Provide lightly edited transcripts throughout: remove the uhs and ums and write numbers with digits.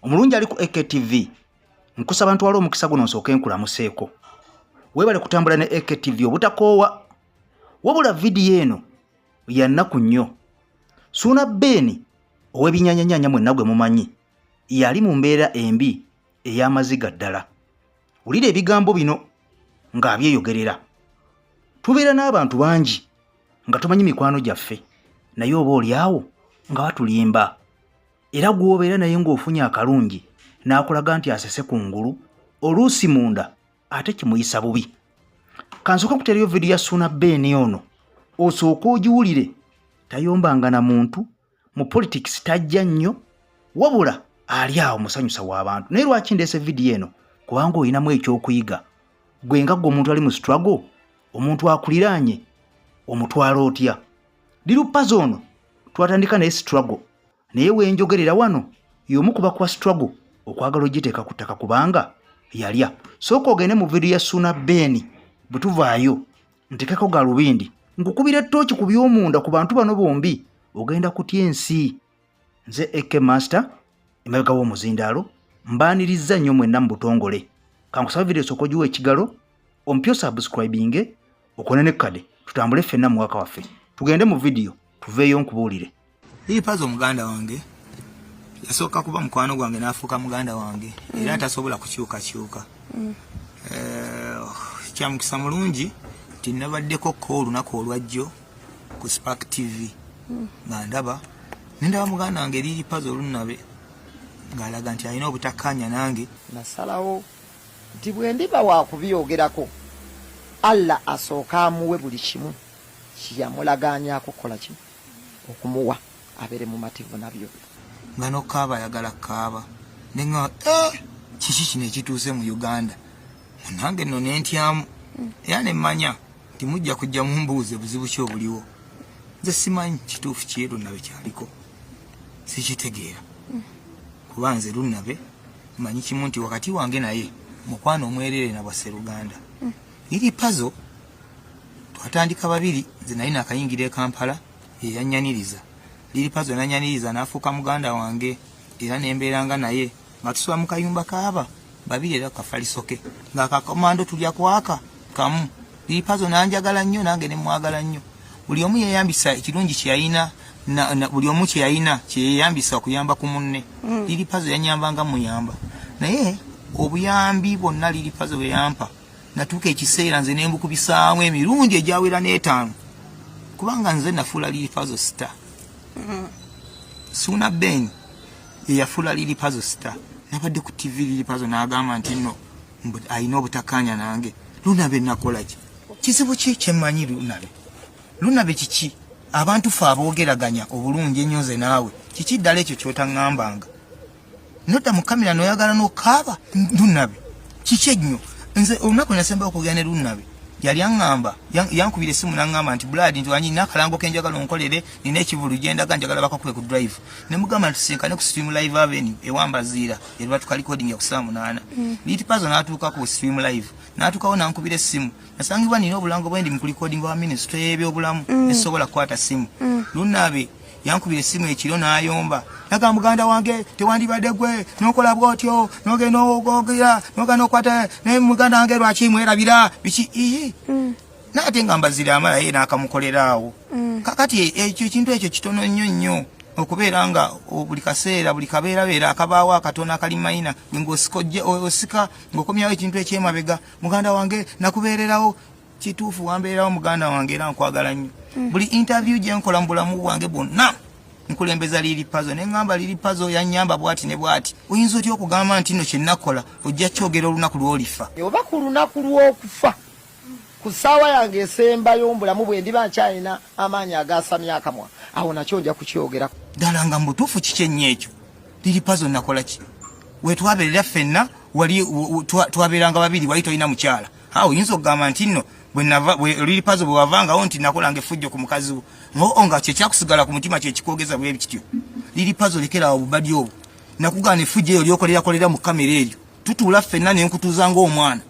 Omulungi ali ku AKTV, nkusaba ntwale omukisa guno nsooke nkulamuseeko. Weebale kutambula ne AKTV obutakoowa. Wabula vidiyo eno ya nnaku nnyo. Suuna Ben ow'ebinyanyanyaanya mwenna gwe mumanyi yali mu mbeera embi ey'amaziga ddala. Wulira ebigambo bino ng'abyeyogerera. Tubeera n'abantu bangi nga tumanyi mikwano gyaffe naye oba olyawo nga batulimba. Era gw'obeera naye ng'ofunye akalungi n'akulaga nti asese ku ngulu, oluusi munda ate kimuyisa bubi. Kansooke nkuteereyo vidiyo ya Ssuuna Ben ono osooke ogiwulire. Tayombanga na muntu, mu politics tajja nnyo, wabula ali awo musanyusa w'abantu. Naye lwaki ndeese vidiyo eno? Kubanga olinamu ekyokuyiga. Gwe nga ggwe omuntu ali mu struggle, omuntu akuliraanye omutwala otya? Lil Pazo ono twatandika naye struggle, naye wenjogerera wano y'omu ku bakuba struggle okwagala ogiteeka ku ttaka kubanga yalya. Sooka ogende mu vidiyo ya Ssuuna Ben, bwe tuvaayo ntekeko galubindi nkukubira ettooki ku by'omunda ku bantu bano bombi, ogenda kutya ensi. Nze AK Master emabega w'omuzindaalo, mbaanirizza nnyo mwenna mu butongole. Kankusaba vidiyo sooka ogiwa ekigalo, ompya osubscribinge, okone ne kade tutambule ffenna mu waka waffe. Tugende mu vidiyo tuveeyo nkubuulire. Lil Pazo muganda wange yasooka kuba mukwano gwange n'afuuka muganda wange era tasobola kukyukakyuka. Kyamukisa mulungi nti nabaddeko ko olunaku olwajjo ku Spark TV nga ndaba nendaba muganda wange Lil Pazo olunnabe ng'alaga nti alina obutakkaanya nange. Nasalawo nti bwe ndiba wakubyogerako Allah asooke amuwe buli kimu kyeyamulagaanyaako kukola ki okumuwa abeere mumativu nabyo. Nga n'okukaaba ayagala kukaaba ne ŋŋamba, kiki kino ekituuse mu Uganda? Munange nno nentyamu era ne mmanya nti mujja kujja mumbuuze buzibu ki obuliwo. Nze simanyi kituufu ki Lunnabe kyaliko, sikitegeera, kuba nze Lunnabe mmanyi kimu nti wakati wange naye mukwano omwerere na bwa sseruganda. Lil Pazo twatandika babiri, nze naye nakayingira e Kampala, yeyanyaniriza. Lil Pazo nanyaniriza n'afuuka muganda wange era nembeeranga naye nga tusula mu kayumba kaaba babiri era kafalisoke ng'akakomando tulya kwaka kamu. Lil Pazo nanjagala nnyo, nange ne mwagala nnyo. Buli omu yeeyambisa ekirungi kye yalina, buli omu kye yalina kye yeeyambisa okuyamba ku munne. Lil Pazo yanyambanga muyamba, naye obuyambi bwonna Lil Pazo bwe yampa natuuka ekiseera nze nembukubisaamu emirundi egyawera n'etaano, kubanga nze nafuula Lil Pazo star. Suuna Ben yeyafuula Lil Pazo star. Nabadde ku TV, Lil Pazo n'agamba nti nno alina obutakkaanya nange. Lunabe nakola ki? Kizibu ki kyemmanyi Lunabe? Lunabe kiki? Abantu fe aboogeraganya obulungi ennyo nze naawe, kiki ddala ekyo kyotaŋŋambanga? Nodda mu kamera noyagala n'okaaba. Lunabe kiki ennyo? Nze olunaku nasemba okwogera ne Lunabe yali aŋŋamba, yankubira essimu n'aŋŋamba nti, "Blood, nti wanyi nina akalango kenjagala onkolere, nina ekivulu gyendaga, njagala bakakube ku drive." Ne mugamba nti tusinkane ku Stream Live Avenue ewambaziira erwa tuka recording ya ku ssaawa 8. Lil Pazo n'atuuka ku Stream Live, n'atuukawo n'ankubira essimu. Nasangibwa nina obulango bwendi mu kurecording wa minisitule y'ebyobulamu, nesobola kukwata ssimu. Lunabe yankubira essimu ekiro n'ayomba, nagamba, "Muganda wange, tewandibadde gwe nokola bwotyo, nogenda ogogera nogenda okwata naye. Muganda wange, lwaki mwerabira biki?" Ii, naate nga mbazira amala ye n'akamukolera awo. Kakati ekyo ekintu ekyo kitono nnyo nnyo okubeera nga buli kaseera buli kabeerabeera akabaawo akatono akali mayina gwe ng'osika osika ng'okomyawo ekintu ekyemabega. "Muganda wange, nakubeererawo." Kituufu, wambeererawo muganda wange, era nkwagala nnyo. Buli interview gye nkola mu bulamu bwange bwonna nkulembeza Lil Pazo, ne ŋŋamba Lil Pazo yannyamba bw'ati ne bw'ati. Oyinza otya okugamba nti nno kye nakola ojja kyogera olunaku lw'olifa? Oba ku lunaku lw'okufa, ku ssaawa yange esembayo mu bulamu, bwe ndiba nkyalina amaanyi agasamya akamwa, awo nakyo nja kukyogerako. Ddala nga mu butuufu kiki ennyo ekyo? Lil Pazo nakola ki? Wetwabeerera ffenna wali twabeeranga babiri, wali tolina mukyala. Awo oyinza okugamba nti nno Lil Pazo bwe wavangawo nti nakolanga effujjo ku mukazi wo, oo nga kyekyakusigala ku mutima kyekikwogeza bwe kityo. Lil Pazo, lekerawo obubadi obwo. Nakugaana effujjo eyo lyokolerakolera mu kamera eryo. Tutuula ffenna nenkutuuza ng'omwana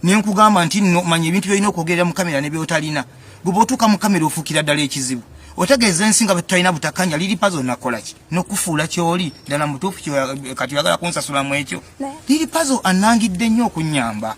nenkugamba nti nno manya ebintu byolina okwogerera mu kamera ne byotalina. Gwe bw'otuuka mu kamera ofuukira ddala ekizibu. Otegeeza ensi nga bwetutalina butakanya. Lili Pazo, nakola ki nokufuula kyoli ddala mutuufu? Kati oyagala kunsasulamu ekyo? Lili Pazo anangidde nnyo okunyamba,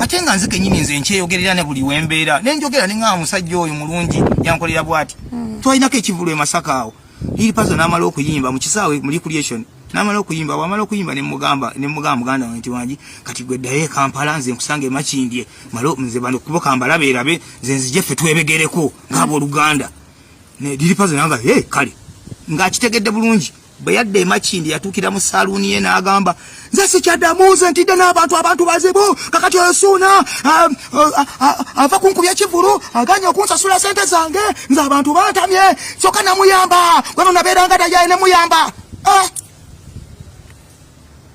ate nga nze kenyini nze nkyeyogerera ne buli wembeera nenjogera neŋŋamba musajja oyo mulungi, yankolera bwati. Twalinako ekivulu e Masaka awo, Lili Pazo n'amala okuyimba mu kisaawe mu recreation, n'amala okuyimba. Bwamala okuyimba, nemugamba muganda wange nti, "Wangi, kati gwe ddayo e Kampala, nze nkusanga e Makindye, malo nze bano kubo kambalabe erabe, nze nzije ffe twebegereko ng'abooluganda." Lili Pazo nanga, "Hey, kale," ng'akitegedde bulungi. Bwe yadda e Makindye, yatuukira mu saaluuni ye n'agamba, "Nze sikyaddamu, nze ntidde n'abantu, abantu bazibu. Kakati oyo Suuna ava kunkubya kivulu, aganye okunsasula sente zange, nze abantu bantamye, kyokka namuyamba wano nabeeranga dayaye nemuyamba." Ah!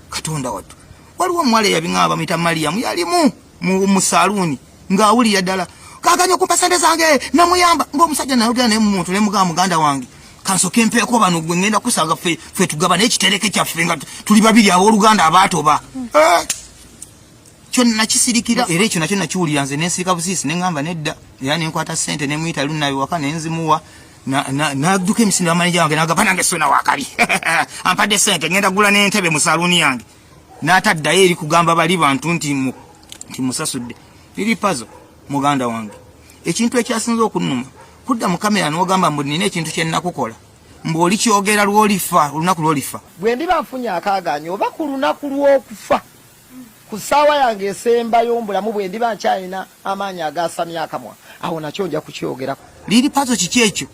Katonda wattu, waliwo omuwala eyabiŋŋamba, bamuyita Mariyamu, yalimu mu saaluuni ng'awulira ddala kaganye okumpa sente zange, namuyamba. Ng'omusajja nayogera naye mumuntu, nemugamba, "Muganda wange, kansoke mpeeko bano, gwe ŋŋenda kusanga ffe tugaba n'ekitereke kyaffe nga tuli babiri abooluganda abaatoba." Eh! Kyo nakisirikira, era ekyo nakyo nakiwulira nze nensirika busiisi, neŋŋamba nedda, era nenkwata sente nemuyita Lunabi waka nenzimuwa. Nadduka emisinde bamaneja wange, nagamba, "Nange Suna wakabi ampadde sente, ngenda gula n'entebe mu saluuni yange." N'ataddayo eri kugamba bali bantu nti musasudde. Lili Pazo muganda wange, ekintu ekyasinze okunnuma kudda mu kamera n'ogamba mbu nina ekintu kye nnakukola, mbu oli kyogera lw'olifa, olunaku lw'olifa. Bwe ndiba nfunye akaaganya oba ku lunaku lw'okufa, ku ssaawa yange esembayo mbulamu, bwe ndiba nkyalina amaanyi agasamya akamwa, awo nakyo nja kukyogerako. Lili Pazo, kiki ekyo?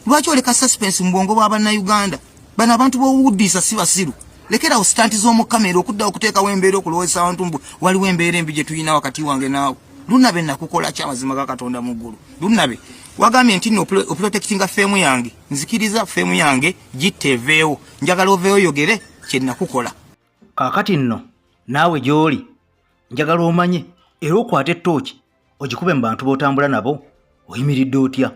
Lwaki oleka suspense mu bwongo bw'abannayuganda bano? Abantu b'owuddiisa si basiru. Lekerawo stunt z'omu kamera okuddawo okuteekawo embeera okulowoozesa abantu mbu waliwo embeera embi gye tulina wakati wange naawe. Lunabe, nakukola ki? Amazima ga Katonda mu ggulu, Lunabe, wagambye nti nno oprotectinga fame yange. Nzikiriza fame yange gitta eveewo, njagala oveewo yogere kye nakukola. Kaakati nno naawe gy'oli, njagala omanye era okwate ettooki ogikube mu bantu b'otambula nabo. Oyimiridde otya?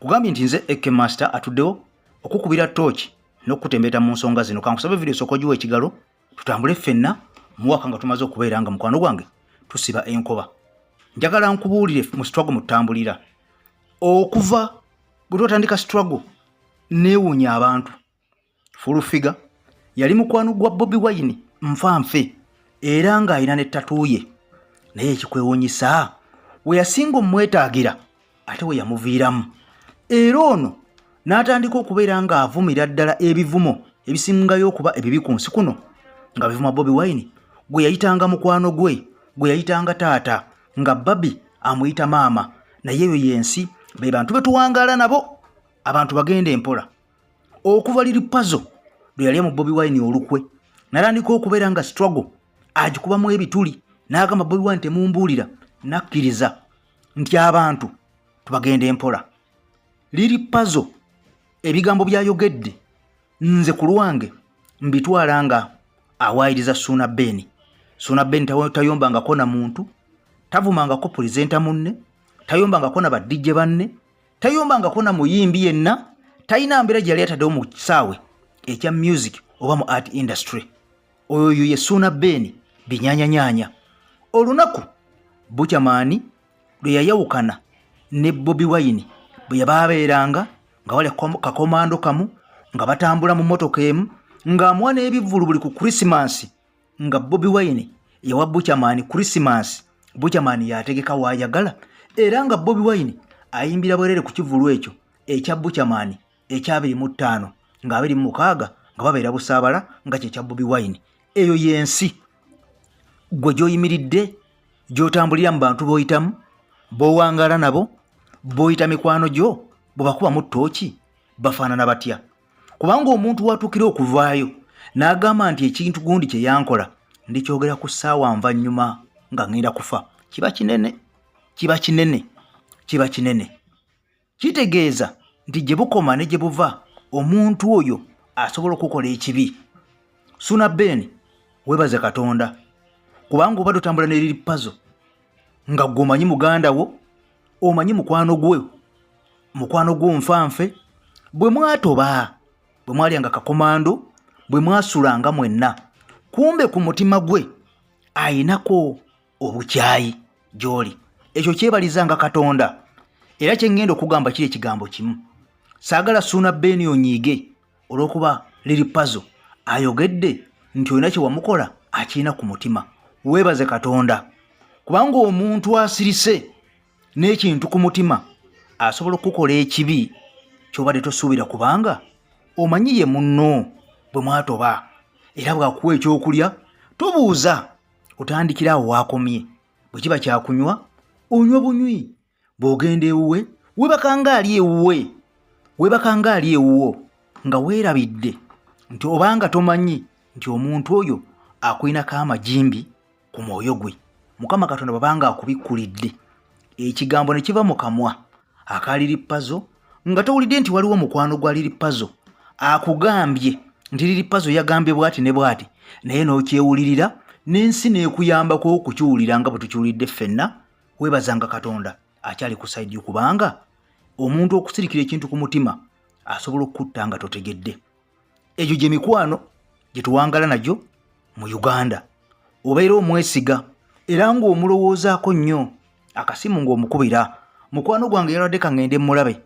Kugambye nti nze Ek Master atuddewo okukubira ttooki n'okukutembeeta mu nsonga zino. Kankusabe vidiyo sooka ogiwa ekigalo, tutambule ffenna muwaka nga tumaze okubeera nga mukwano gwange tusiba enkoba. Njagala nkubuulire mu struggle mutambulira. Okuva bwe twatandika struggle, neewuunya abantu. Full Figure yali mukwano gwa Bobi Wine nfanfe, era ng'alina ne tattoo ye, naye ekikwewuunyisa, we yasinga omwetaagira ate we yamuviiramu. Era ono n'atandika okubeera ng'avumira ddala ebivumo ebisingayo okuba ebibi ku nsi kuno, nga bivuma Bobi Wine gwe yayitanga mukwano gwe, gwe yayitanga taata, nga Babi amuyita maama. Naye eyo yensi, be bantu be tuwangaala nabo. Abantu bagenda empola. Okuva Lili Pazo lwe yali mu Bobi Wine olukwe, natandika okubeera nga struggle agikubamu ebituli, n'agamba, "Bobi Wine temumbuulira." Nakkiriza nti abantu tubagenda empola. Lili Pazo ebigambo byayogedde, nze ku lwange mbitwala nga awaayiriza Suuna Ben. Suuna Ben tayombangako na muntu, tavumangako presenter munne, tayombangako na ba DJ banne, tayombangako na muyimbi yenna, talina mbeera gye yali ataddewo mu kisaawe ekya music oba mu art industry. Oyo ye Suuna Ben binyanyanyanya. Olunaku Bukyamaani lwe yayawukana ne Bobi Wine, bwe yabaabeeranga nga bali kakomando kamu, nga batambula mu mmotoka emu, ng'amuwa n'ebivvulu buli ku Krisimansi, nga Bobi Wine yawa Bukyamaani Krisimansi, Bukyamaani yategeka waayagala, era nga Bobi Wine ayimbira bwerere ku kivvulu ekyo ekya Bukyamaani ekya 25 nga 26 nga babeera Busaabala, nga kyekya Bobi Wine. Eyo y'ensi gwe gy'oyimiridde, gy'otambulira mu bantu b'oyitamu, b'owangaala nabo, b'oyita mikwano gyo. Bwe bakubamu ttooki bafaanana batya? Kubanga omuntu watuukira okuvaayo n'agamba nti ekintu gundi kye yankola ndikyogera ku ssaawa nva nnyuma nga ŋŋenda kufa, kiba kinene, kiba kinene, kiba kinene. Kitegeeza nti gye bukoma ne gye buva, omuntu oyo asobola okukola ekibi. Suna Ben, weebaze Katonda, kubanga obadde otambula ne Lili Pazo nga gwe omanyi muganda wo, omanyi mukwano gwe, mukwano gwo nfanfe, bwe mwatoba, bwe mwalyanga kakomando, bwe mwasulanga mwenna, kumbe ku mutima gwe ayinako obukyayi gy'oli. Ekyo kyebalizanga Katonda. Era kye ŋŋenda okugamba kiri ekigambo kimu, saagala Suuna Ben onyiige olw'okuba Lil Pazo ayogedde nti olina kye wamukola akirina ku mutima. Weebaze Katonda, kubanga omuntu asirise n'ekintu ku mutima asobola okukukola ekibi ky'obadde tosuubira, kubanga omanyi ye munno bwe mwatoba, era bw'akuwa ekyokulya tobuuza, otandikira awo waakomye. Bwe kiba kyakunywa onywa bunywi, bw'ogenda ewuwe weebaka ng'ali ewuwe, weebaka ng'ali ewuwo, nga weerabidde nti obanga tomanyi nti omuntu oyo akulinako amagimbi ku mwoyo gwe. Mukama Katonda bw'abanga akubikkulidde ekigambo ne kiva mu kamwa aka Lil Pazo, nga towulidde nti waliwo mukwano gwa Lil Pazo akugambye nti Lil Pazo yagambye bw'ati ne bw'ati, naye n'okyewulirira n'ensi n'ekuyambako okukiwulira nga bwe tukiwulidde ffenna, weebazanga Katonda akyali ku sayidi yo, kubanga omuntu okusirikira ekintu ku mutima asobola okukutta nga totegedde. Egyo gye mikwano gye tuwangala nagyo mu Uganda. Obeera omwesiga era ng'omulowoozaako nnyo, akasimu ng'omukubira, mukwano gwange yalwadde kaŋŋende mmulabe,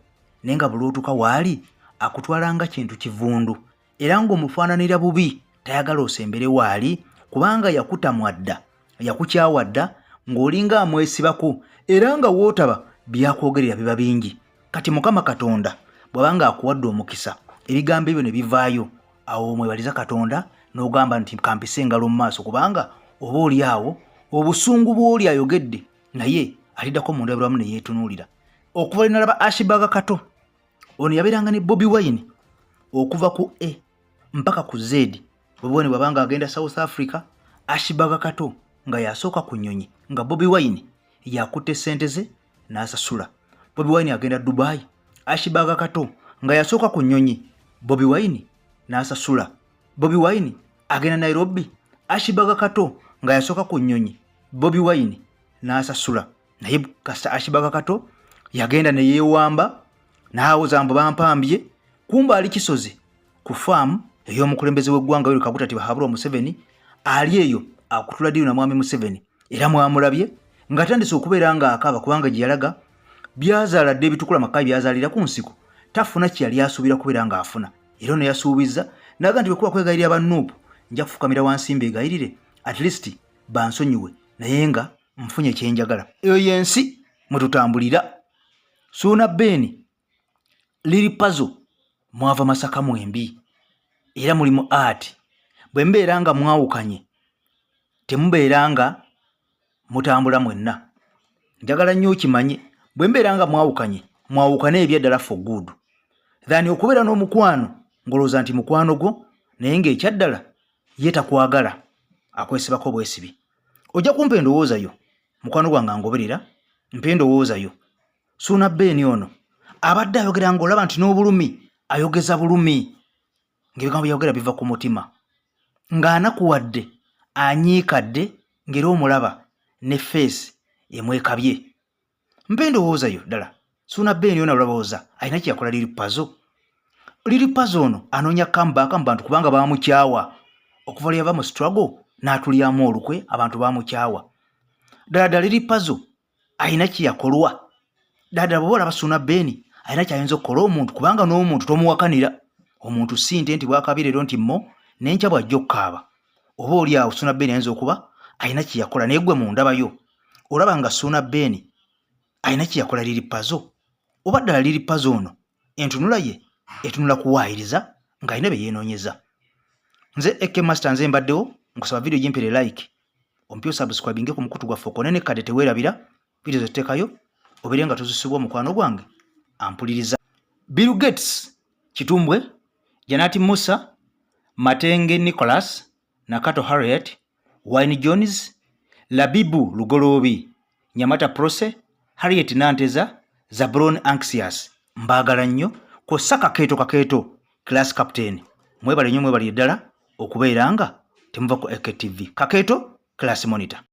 naye nga buli lw'otuuka waali akutwala nga kintu kivundu era ng'omufaananira bubi, tayagala osembere waali kubanga yakutamwa dda, yakukyawa dda, ng'olinga amwesibako era nga w'otaba byakwogerera biba bingi. Kati Mukama Katonda bw'aba ng'akuwadde omukisa ebigambo ebyo ne bivaayo, awo omwebaliza Katonda n'ogamba nti kampise engalo mu maaso, kubanga oba oli awo obusungu bw'oli ayogedde naye aliddako mu ndabirwamu ne yeetunuulira. Okuva lwe nalaba Ashburger Kato, ono yabeeranga ne Bobi Wine okuva ku A mpaka ku Z. Bobi Wine bw'abanga agenda South Africa, Ashburger Kato nga yasooka ku nnyonyi, nga Bobi Wine yakutte ssente ze n'asasula. Bobi Wine agenda Dubai, Ashburger Kato nga yasooka ku nnyonyi, Bobi Wine n'asasula. Bobi Wine agenda Nairobi, Ashburger Kato nga yasooka ku nnyonyi, Bobi Wine n'asasula. Naye kasita Ashburger Kato yagenda ne yeewamba n'awoza mbu bampambye, kumbe ali Kisozi ku faamu ey'omukulembeze w'eggwanga Yoweri Kaguta Tibuhaburwa Museveni, ali eyo akutula ddiiro na mwami Museveni, era mwamulabye ng'atandise okubeera ng'akaaba kubanga gye yalaga byazaala dda ebitukula makayi byazaalira ku nsiko, tafuna kye yali asuubira kubeera ng'afuna. Era ono yasuubizza n'agamba nti bwe kuba kwegayirira ba Nuupu nja kufukamira wansi mbeegayirire at least bansonyiwe, naye nga nfunye kye njagala. Eyo y'ensi mwe tutambulira. Suuna Ben, Lil Pazo mwava Masaka mwembi era muli mu art. Bwe mbeera nga mwawukanye temubeera nga mutambula mwenna. Njagala nnyo okimanye, bwe mbeera nga mwawukanye mwawukane ebyaddala for good than okubeera n'omukwano ng'olowooza nti mukwano gwo naye ng'ekyaddala ye takwagala, akwesibako bwesibi. Ojja kumpa endowooza yo mukwano gwange angoberera, mpa endowooza yo. Suuna Ben ono abadde ayogera ng'olaba nti n'obulumi ayogeza bulumi, ng'ebigambo byayogera biva ku mutima, ng'anakuwadde anyiikadde, ng'era omulaba ne feesi emwekabye. Mpa endowooza yo ddala. Suuna Ben ono alowooza alina kye yakola Lil Pazo. Lil Pazo ono anoonya comeback mu bantu kubanga baamukyawa okuva lwe yava mu struggle n'atulyamu olukwe, abantu baamukyawa. Ddala ddala Lil Pazo alina kye yakolwa. Ddala ddala bw'oba olaba Suuna Ben alina ky'ayinza okukola omuntu, kubanga n'omuntu tomuwakanira. Omuntu si nte nti bw'akaabira leero nti mmo n'enkya bw'ajja okukaaba. Oba oli awo Suuna Ben ayinza okuba alina kye yakola, naye ggwe mu ndabayo olaba nga Suuna Ben alina kye yakola Lil Pazo, oba ddala Lil Pazo ono entunula ye etunula kuwaayiriza ng'alina bye yeenoonyeza. Nze AK Master, nze mbaddewo nkusaba video gimpere like, ompye osubscribinge ku mukutu gwaffe okone ne kadde, teweerabira video zetuteekayo obeere nga tozisubwa. Omukwano gwange ampuliriza, Bill Gates Kitumbwe, Janati Musa Matenge, Nicholas Nakato, Harriet Wine Jones, Labibu Lugoloobi, Nyamata Prose, Harriet Nanteza, Zabron Anxious, mbaagala nnyo kw'ossa Kakeeto Kakeeto class captain. Mwebale nnyo, mwebalire ddala okubeera nga temuva ku AKTV. Kakeeto class monitor.